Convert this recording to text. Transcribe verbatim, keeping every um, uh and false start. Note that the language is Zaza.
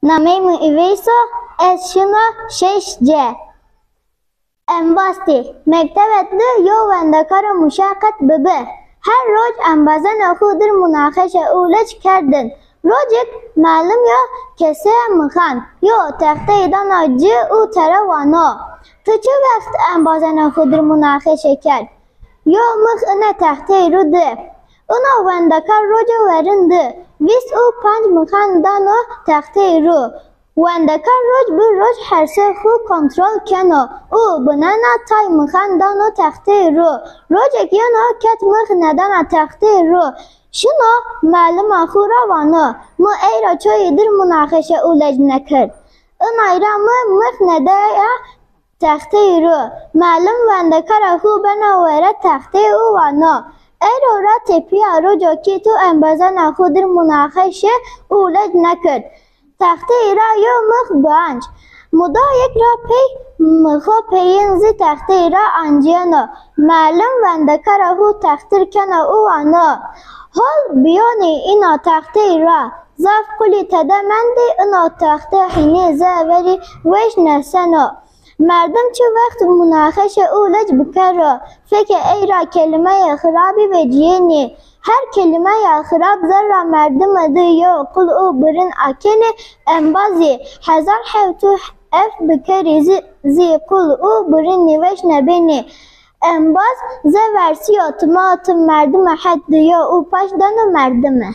Nameyê mi Üveys o, ez şino şeş C. Embaz tî. Mektebet di yo wendekaro muşeqet bibi. Her roc embazena xu dir munaxeşe û lec kerdin. Rocik melim yo keseye mixan, yo texteyî dano ci û tera wano: "Ti çi wext embazena xu dir munaxeşe kerd?" Yo mix ine texteyî ru di. Ino wendekar roco werin di vîst û panc mixan dano texteyî ru. Wendekar roc bi roc herse xu kontrol keno û binena tay mixan dano texteyî ru. Rocek yeno ket mix nedana texteyî ru. Şino melima xu ra wano: "Mi eyra çoyî dir munaxeşe û lec nekerd. Inay ra mi mix nedeya texteyî ru." Melim wendekara xu beno were texteyî û wano: "Eyro ra tepîya roco kî tu embazena xu dir munaxeşe û lec nekerd, texteyî ra yo mix bianc." Mudayêk ra pey mixo peyên zî texteyî ra ancîyeno. Melim wendekara xu textir keno û wano: "Hol bîyonî îna texteyî ra. Zaf qulî tede mendî, ino texte hînî ze verî weş neseno. Merdim çi wext munaxeşe û lec bikero, feke ey ra kelimeyê xirabî vecîyenî. Her kelimeya xirab zerra merdime di yo qul û birin akenî." Embazî hezar hewt û ef bikerî zî, zî qul û birinî weş nebenî. Embaz ze versîyo: "Ti ma ti merdime het di yo û paş dano merdime."